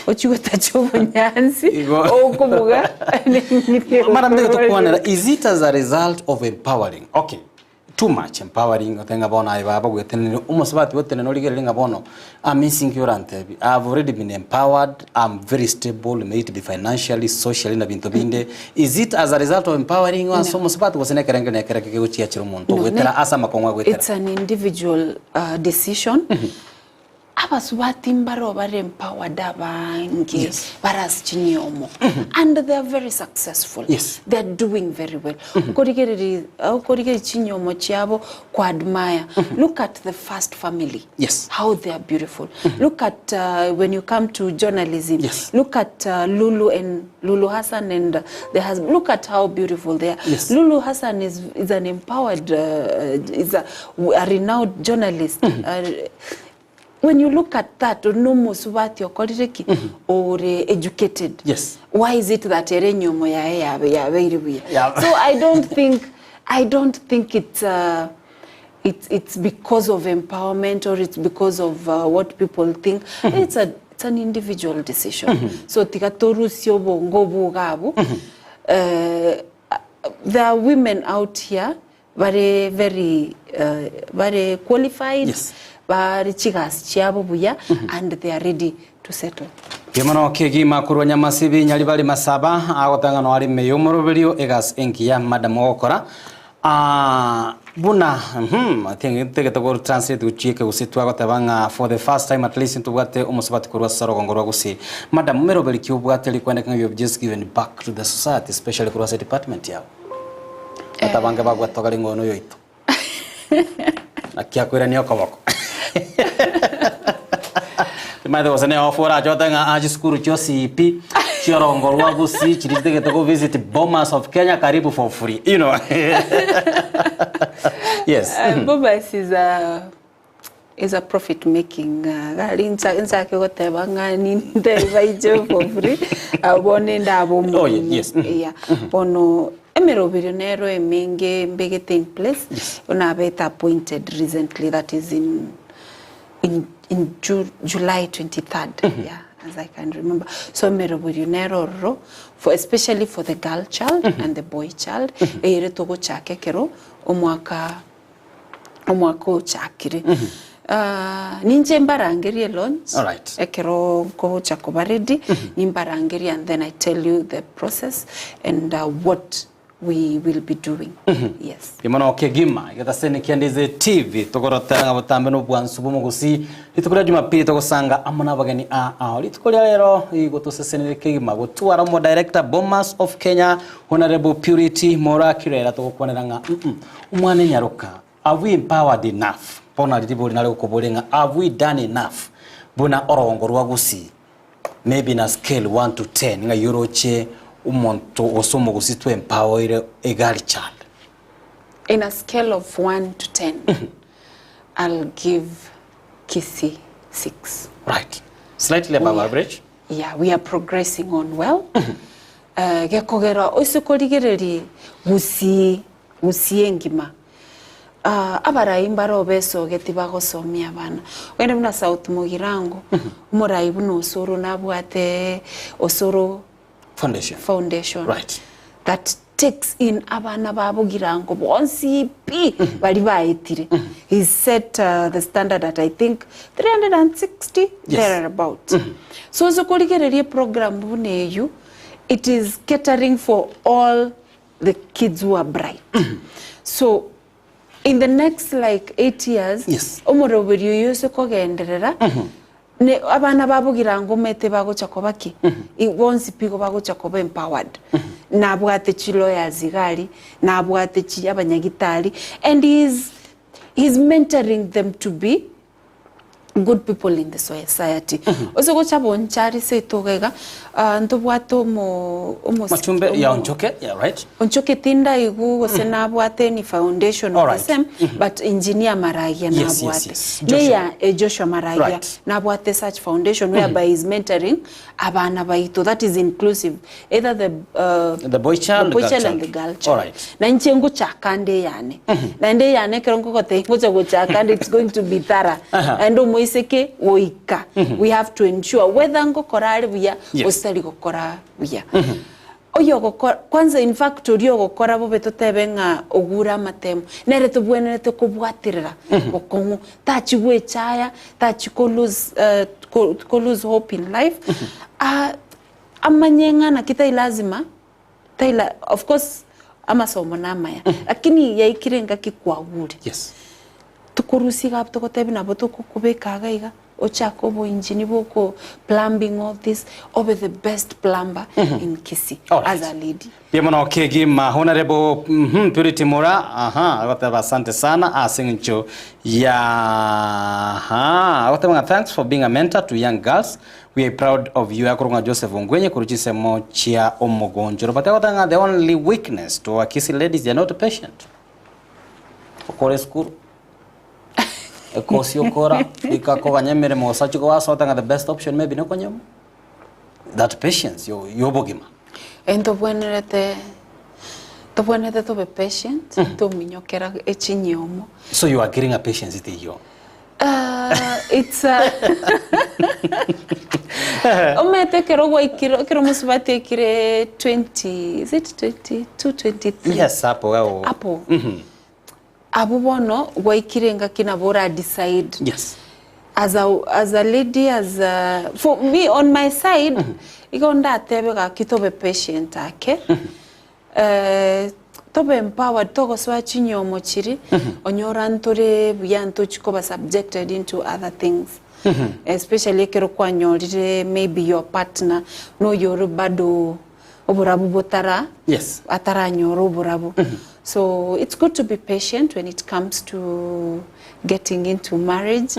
[SPEAKER 2] ochie gotacha obonyansi
[SPEAKER 1] Igo.
[SPEAKER 2] okobuga na eng'iti
[SPEAKER 1] Mara mbere tokwanera is it as a result of empowering okay Too much empowering otebe ng'a bono aye baba gwetenenire omosubati gwetenena origererie ng'a bono amisi nki orantebi I have already been empowered I'm very stable may it be financially socially na binto binde is it as a result of empowering ase omosubati gose na ekerengerio na ekereke kegochiachera omonto
[SPEAKER 2] No,
[SPEAKER 1] goetera
[SPEAKER 2] ne-
[SPEAKER 1] ase amakong'u agoetera
[SPEAKER 2] It's an individual uh, decision. Abasubati mbaro bare empowered abange
[SPEAKER 1] Yes.
[SPEAKER 2] bare ase chinyomo and they are very successful.
[SPEAKER 1] Yes.
[SPEAKER 2] They are doing very well. Okorigereria okorigereria chinyomo chiabo kwa admire. Look at the first family.
[SPEAKER 1] Yes.
[SPEAKER 2] How they are beautiful. Look at uh, when you come to journalism.
[SPEAKER 1] Yes.
[SPEAKER 2] Look at uh, Lulu and Lulu Hassan and uh, the husband. Look at how beautiful they are.
[SPEAKER 1] Yes.
[SPEAKER 2] Lulu Hassan is, is an empowered, uh, is a, a renowned journalist. When you look at that nomosubati okorire ki? Ore educated.
[SPEAKER 1] Yes.
[SPEAKER 2] Why is it that ere enyomo yaye yabe yabeire buya?
[SPEAKER 1] Yeah.
[SPEAKER 2] So I don't think I don't think it's uh, it's it's because of empowerment or it's because of uh, what people think. It's a it's an individual decision. So tiga torusie obongo obo iga abwo. Eh, there are women out here Bare very bare qualified,
[SPEAKER 1] Yes.
[SPEAKER 2] bare chigasi chiabo buya and they are ready to settle.
[SPEAKER 1] Mbuya mono kegima korwa Nyamasibi Nyaribari Masaba agotanga noare ime y'omoroberio egasi engiya madam ogokora Ah, buna mhm ntagete go translate gochia ekegusii twagoteba ng'a for the first time at least ntobwate omosubati korwa ase orogongo rwa Gusii. Madam meroberi ki obwate rikwendeka ng'a you have just given back to the society especially korwa ase department yabo? Ata abange bagwetoga ring'o oyo noyoito. Naki akoirania okoboko. Timanyete gose ne ofa orache ote ng'a ah chisukuru chia OCP chiorongo rwa Gusii chiria chitagete go visit Bomas of Kenya karibu for free. You know. Yes.
[SPEAKER 2] Bomas is a is a profit making gari ncha nchake goteba ng'a ninde baije for free abwo ninde abe
[SPEAKER 1] Oh,
[SPEAKER 2] omoremi
[SPEAKER 1] yes.
[SPEAKER 2] yeah bono emeroberio nero emenge mbegete in place
[SPEAKER 1] Yes.
[SPEAKER 2] buna abete appointed recently that is in in in Ju July 23rd yeah. as I can remember. So emeroberio nere ororo for especially for the girl child and the boy child eyere togochaka ekero omwaka omwaka ochakire. Ah, ninche mbarangerie launch
[SPEAKER 1] Alright.
[SPEAKER 2] ekero nkogocha koba ready nimbarangerie and then I tell you the process and uh, what we will be doing. Yes.
[SPEAKER 1] Imono kegima egetaseni kia Ndizi TV togorotera ng'a botambe nobwansu bw'omogusii rituko ria Jumapili togosanga amo nabageni aa ao rituko ria rero igo tosesenire kegima gotwara omo director Bomas of Kenya Honorable Purity Moraa Kirera togokwanera ng'a mm omwana enyaroka are we empowered enough bono nari ribori nare gokoboria ng'a have we done enough buna orongo rwa Gusii Maybe na scale one to ten ng'ai oroche omonto gose omogusii to empower a girl child?
[SPEAKER 2] In a scale of one to ten, I'll give Kisii six.
[SPEAKER 1] Right. Slightly above
[SPEAKER 2] We are-
[SPEAKER 1] average.
[SPEAKER 2] Yeah, we are progressing on well. Eh, gekogera ase korigereria Gusii, Gusii engima, ah, abarai mbare obesogeti bagosomia abana. Ogende buna South Mugirango, omorai buna Osoro nabwate Osoro
[SPEAKER 1] Foundation.
[SPEAKER 2] Foundation
[SPEAKER 1] Right.
[SPEAKER 2] that takes in abana ba Bogirango bonsi pi bari baetire. He set uh, the standard at I think 360
[SPEAKER 1] Yes.
[SPEAKER 2] thereabout. So ase korigereria program buna eywo it is catering for all the kids who are bright. So in the next like 8 years
[SPEAKER 1] Yes.
[SPEAKER 2] omoroberi oyo ase kogenderera ne abana babogira ngomete bagocha koba ki I- bonsi pi igo bagocha koba empowered nabwate chi lawyers iga aria nabwate chi abanyagitari and he is he is mentoring them to be good people in the society. Ase gocha bonchari seito iga iga, ah, ntobwate omo omo
[SPEAKER 1] Machumbe ya
[SPEAKER 2] omo-
[SPEAKER 1] Onchoke, yeah, right?
[SPEAKER 2] Onchoke tindaigwa gose nabwate any foundation of the
[SPEAKER 1] Alright.
[SPEAKER 2] same, but engineer Maragia
[SPEAKER 1] Yes, yes,
[SPEAKER 2] nabwate.
[SPEAKER 1] yes. Joshua.
[SPEAKER 2] Neya eh, Joshua Maragia
[SPEAKER 1] Right.
[SPEAKER 2] nabwate such foundation whereby he's mentoring abana baito that is inclusive either the uh,
[SPEAKER 1] The boy child,
[SPEAKER 2] the boy
[SPEAKER 1] girl
[SPEAKER 2] child and
[SPEAKER 1] child.
[SPEAKER 2] the girl child
[SPEAKER 1] Alright.
[SPEAKER 2] na inche ngochaka nde eyane naende eyane ekero nkogotebia ngocha gochaka nde it's going to be thorough
[SPEAKER 1] Aha.
[SPEAKER 2] naende omoiseke goika we have to ensure whether ngokora are buya
[SPEAKER 1] Yes.
[SPEAKER 2] gose tari gokora buya Oyo ogokora, kwanza in fact oria ogokora bobe totebe ng'a ogure amatemo, nere tobwenerete kobwaterera bokong'u, tachi gwechaya, tachi ko lose ko ko lose hope in life, ah amanye ng'a naki tai lazima, tai la of course amasomo namaya, lakini yaikire engaki kwagure.
[SPEAKER 1] Yes.
[SPEAKER 2] Tokorusia iga abwo togotebia nabo tokokobeka iga iga, ochake oboinjini bwa oko plumbing all this, obe the best plumber in Kisii
[SPEAKER 1] Alright.
[SPEAKER 2] as a lady.
[SPEAKER 1] Mbuya mono kegima Honorable mhm, Purity Mura aha agoteba asante sana ase eng'encho ya aha agoteba ng'a thanks for being a mentor to young girls we are proud of you akorwa ng'a Joseph Ongwenye korwa chinsemo chia omogonchoro but agoteba ng'a the only weakness to our Kisii ladies they are not patient Okore esukuru, ekosi okora, rika koganya emeremo gose achie goasota ng'a the best option maybe nokonyama. That patience yo yobogima.
[SPEAKER 2] Ntobwenerete tobwenerete tobe patient, tominyokera echinyiomo.
[SPEAKER 1] So you are agreeing ng'a patience teiyo.
[SPEAKER 2] Uh, it's a omanyete ekero gwaikire ekero omosubati aikire 20 is it 22 23
[SPEAKER 1] Yes, hapo wewe.
[SPEAKER 2] apo abwo bono gwaikire engaki nabo ora decide
[SPEAKER 1] Yes.
[SPEAKER 2] as a, as a lady as a, for me on my side igo ndatebe gaki tobe patient ake Eh, tobe empowered togosoa chinyomo chiria, onyora ntore buya ntochi koba subjected into other things. Especially ekero kwanyorire maybe your partner noyore bado oborabu botara
[SPEAKER 1] Yes.
[SPEAKER 2] ataranyora oborabu. So it's good to be patient when it comes to getting into marriage.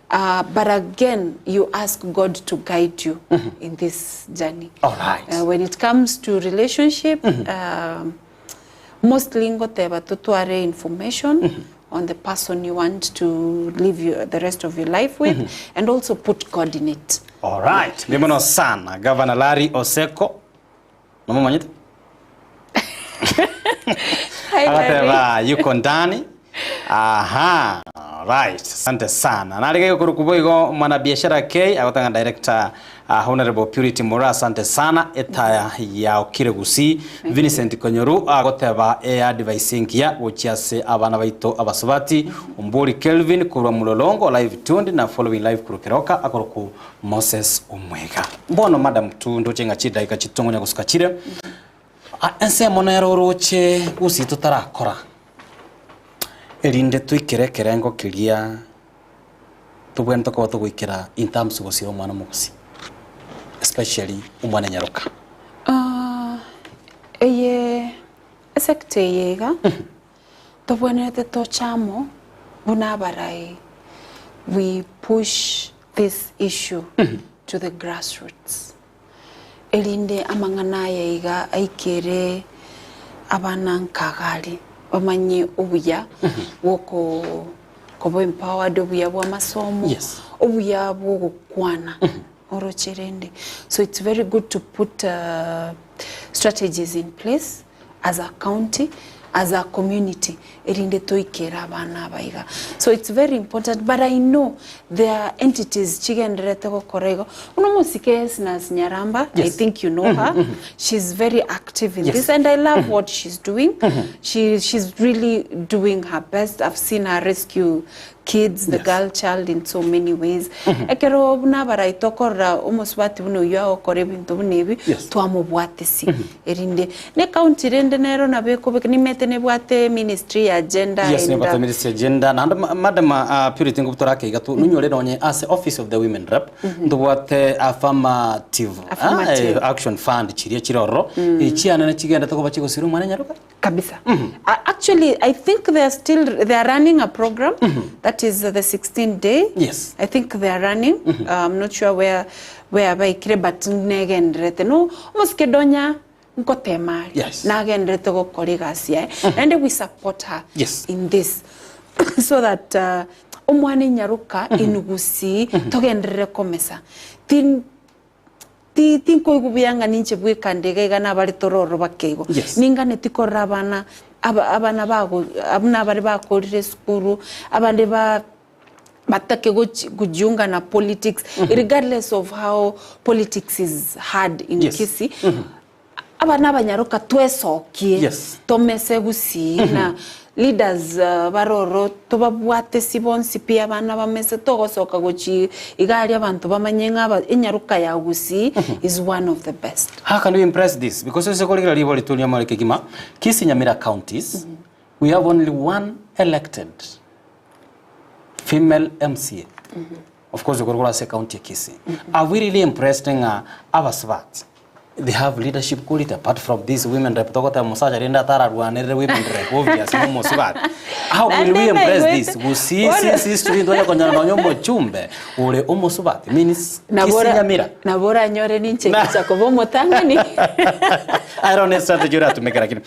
[SPEAKER 2] Uh, but again, you ask God to guide you in this journey.
[SPEAKER 1] All right.
[SPEAKER 2] Uh, when it comes to relationship, um, mostly ngoteba totware information on the person you want to live your, the rest of your life with and also put God in it.
[SPEAKER 1] All right. Mbuya mono sana Governor Larry Oseko. Nomomanyete?
[SPEAKER 2] Hi, Larry.
[SPEAKER 1] Agateba yuko ndani. Aha. Right. Asante sana. Narige gokorokwa boigo mwanabiashara K agotanga director Honourable Purity Moraa asante sana etaya yaokire Gusii. Vincent Konyoru agoteba eadvice engiya gochia ase abana baito abasubati. Ombori Kelvin korwa Mlolongo live tuned na following live korwa Keroka akoroku Moses Omwega. Bono madam tu ndoche ng'a chidaika chitong'onya gosuka chire. Ensemo nere oroche Gusii totarakora erinde toikere ekerengo keria tobwenerete koba togoikera in terms gosira omwana omogusii especially omwana enyaroka.
[SPEAKER 2] Eye esector eye iga tobwenerete toche amo buna abarai we push this issue to the grassroots erinde amang'ana aya iga aikere abana nkagari bamanye obuya bwoko koba empowered, obuya bwa amasomo,
[SPEAKER 1] Yes.
[SPEAKER 2] obuya bwa ogokwana oroche rende. So it's very good to put strategies in place as a county, as a community erinde toikere abana aba iga. So it's very important but I know there are entities chigendererete gokora igo. Buna omosike Esnas Nyaramba, I
[SPEAKER 1] Yes.
[SPEAKER 2] think you know her, she's very active in
[SPEAKER 1] Yes.
[SPEAKER 2] this and I love what she's doing. She, she's really doing her best. I've seen her rescue kids, the
[SPEAKER 1] Yes.
[SPEAKER 2] girl child in so many ways. Ekero buna abarai tokorora omosubati buna oyio agokora ebinto buna ebi,
[SPEAKER 1] Yes.
[SPEAKER 2] twamobwatisi erinde ne county rende nero nabo ekobeka nimete nebwate ministry ya gender
[SPEAKER 1] Yes,
[SPEAKER 2] and
[SPEAKER 1] nebwate ministry ya gender naende madam Purity ngobutora ake iga tu nonyore nonye ase office of the women rep ntobwate affirmative,
[SPEAKER 2] Affirmative.
[SPEAKER 1] action fund chiria chire ororo echianene chigendete koba chigosira omwana nyaroka.
[SPEAKER 2] Kabisa. Actually, I think they are still they are running a program that is the 16th day.
[SPEAKER 1] Yes.
[SPEAKER 2] I think they are running. I'm not sure where where baikire but negenderete no omosike donya nkotema are.
[SPEAKER 1] Yes.
[SPEAKER 2] Nagenderete gokora egasi yaye. And we support her
[SPEAKER 1] Yes.
[SPEAKER 2] in this so that omwana enyaroka in Gusii togenderere komesa. Tin Ti tinkoigwa buya ng'a ninche bweka nde iga iga nabare tore ororo bake igo.
[SPEAKER 1] Yes.
[SPEAKER 2] Ninganeti korora abana aba abana bago buna abare bakorire esukuru, abande ba batake gochi kujiunga na politics, regardless of how politics is hard in
[SPEAKER 1] Yes.
[SPEAKER 2] Kisii, Abana abanyaroka twesokie
[SPEAKER 1] Yes.
[SPEAKER 2] tomese gusii na leaders baroro tobabwate si bonsi pi abana bamese togosoka gochi iga aria abanto bamanye ng'a aba enyaroka ya gusii is one of the best.
[SPEAKER 1] How can we impress this? Because ase korigereria ribori toria more kegima, Kisii Nyamira counties, we have only one elected female MCA. Of course okorokora ase county ya Kisii. Are we really impressed ng'a abasubati they have leadership quality apart from this women rep togoteba omosacha rende atararwanerere women rep obvious no omosubati. How will we
[SPEAKER 2] Naende
[SPEAKER 1] embrace
[SPEAKER 2] naigwete
[SPEAKER 1] this? Gusii
[SPEAKER 2] bono
[SPEAKER 1] since history ntwanya konyora nonya omochumbe ore omosubati means
[SPEAKER 2] Nabo
[SPEAKER 1] Kisii
[SPEAKER 2] ora
[SPEAKER 1] Nyamira.
[SPEAKER 2] nabo oranyore ninche ngicha koba omotang'ani.
[SPEAKER 1] I don't know strategy oratumeke lakini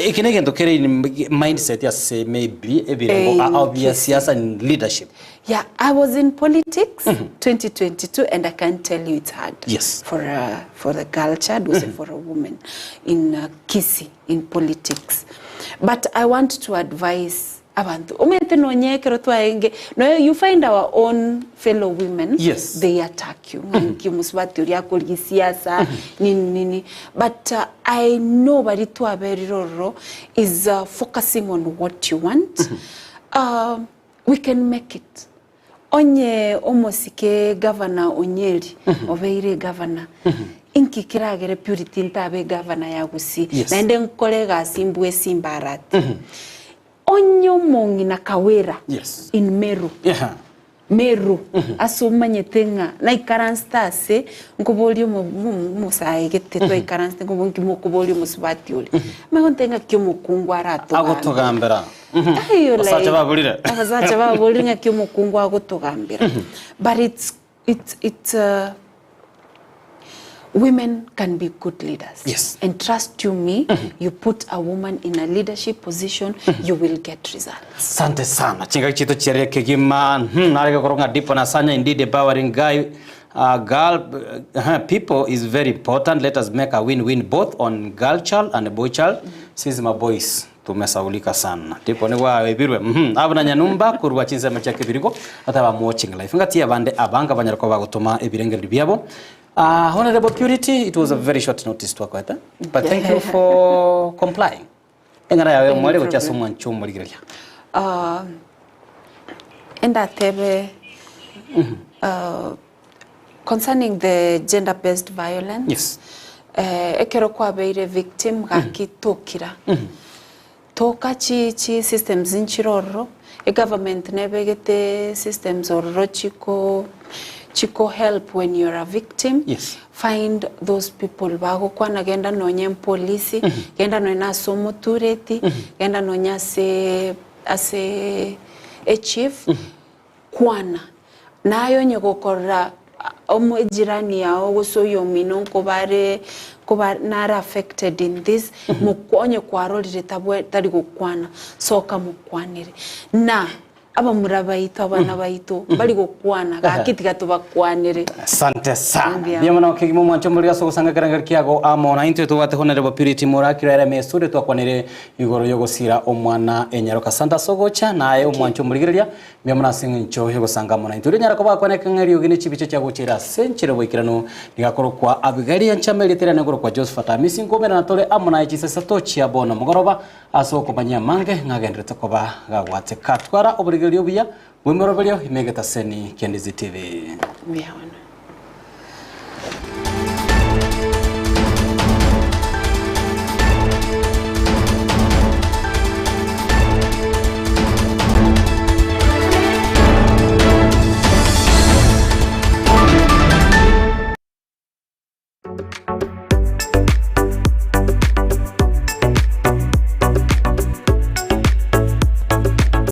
[SPEAKER 1] eki negento kere in mindset ase maybe ebirengo
[SPEAKER 2] Eh,
[SPEAKER 1] ao bia siasa and leadership.
[SPEAKER 2] Yeah, I was in politics 2022 and I can tell you it's hard
[SPEAKER 1] Yes.
[SPEAKER 2] for a, for a girl child also for a woman in Kisii in politics. But I want to advise abantu omanyete nonye ekero twaenge noe you find our own fellow women
[SPEAKER 1] Yes.
[SPEAKER 2] they attack you ng'a nki omosubati oria akoria siasa nini nini but I know baria twaberire ororo is focusing on what you want We can make it. Onye omosike gavana Onyeri obeire egavana, inki keragere Purity ntabe egavana ya Gusii
[SPEAKER 1] Yes.
[SPEAKER 2] naende nkore egasi mbue Simbarati. Onye omong'ina Kawira
[SPEAKER 1] Yes.
[SPEAKER 2] in Meru
[SPEAKER 1] Yeah.
[SPEAKER 2] Meru ase omanyete ng'a naikaransete ase nkoboria omo omo omosae gete twaikaransete nkoboria nki mokoboria omosubati oria. Omanye gontebia ng'aki omokungu aratogambere.
[SPEAKER 1] Agotogambera.
[SPEAKER 2] Aiyo
[SPEAKER 1] Abasacha
[SPEAKER 2] like,
[SPEAKER 1] baburire.
[SPEAKER 2] abasacha baburire ng'aki omokungu agotogambera. But it's, it's, it's, women can be good leaders.
[SPEAKER 1] Yes.
[SPEAKER 2] And trust you me, you put a woman in a leadership position, you will get results.
[SPEAKER 1] Asante sana. Chingaki chiaito chiarire kegima nare gekorwa ng'a Dipo Nasanya indeed empowering guy girl people is very important let us make a win win both on girl child and boy child since my boys Tumesaulika sana. Tipo nigo aebirwe. Abwo na Nyanumba korwa chinsemo chia Kibirigo bataba I'm watching live. Ngati abande abanga banyare koba bagotoma ebirengererio biabo. Uh, Honorable Purity, it was a very short notice twakoete, but thank you for complying. Eng'ana yawe
[SPEAKER 2] Any
[SPEAKER 1] omware gochia ase
[SPEAKER 2] problem.
[SPEAKER 1] omwancho omorigereria.
[SPEAKER 2] Uh, endatebe uh, concerning the gender based violence
[SPEAKER 1] Yes.
[SPEAKER 2] eh, ekero kwabeire victim gaki tokira Toka chi chi systems nchire ororo, egovernment nebegete systems ororo chiko chiko help when you're a victim,
[SPEAKER 1] Yes.
[SPEAKER 2] find those people bagokwana genda nonye mpolisi, genda nonye ase omotureti, genda nonye ase ase echief, Kwana naye onye gokorora omojirani yao gose oyomino nkobare nkoba nare affected in this mokwa onye kwarorire tabwe tari gokwana soka mokwanere na abamura baito abana baito mbari gokwana gaki tiga tobakwanere.
[SPEAKER 1] Asante sana.
[SPEAKER 2] Mbuya.
[SPEAKER 1] Mbuya mono kegima omwancho omorero ase ogosanga ekerengerio kiago amo na intwe tobwate Honorable Purity Morakiro ere Mesure twakwanire igoro yogosira omwana enyaroka. Asante ase ogocha naye omwancho omorigereria Mbuya mono ase engencho y'ogosanga amo naintwe. Erio nyara koba akwane ekeng'e eriogi ne chibicha chia gochera ase enchera y'oboikeranu. Nigo akorokwa Abigaili Anchama erieta riane nkorokwa Josephat Amisi nkomerana tore amo naye chinsa isato chia bono mogoroba ase okomanyia amange ng'agenderete koba gagwateka. Twara oborigereria obuya bw'emeroberio ime egetaseni kia Ndizi TV.
[SPEAKER 2] Mbuya mono.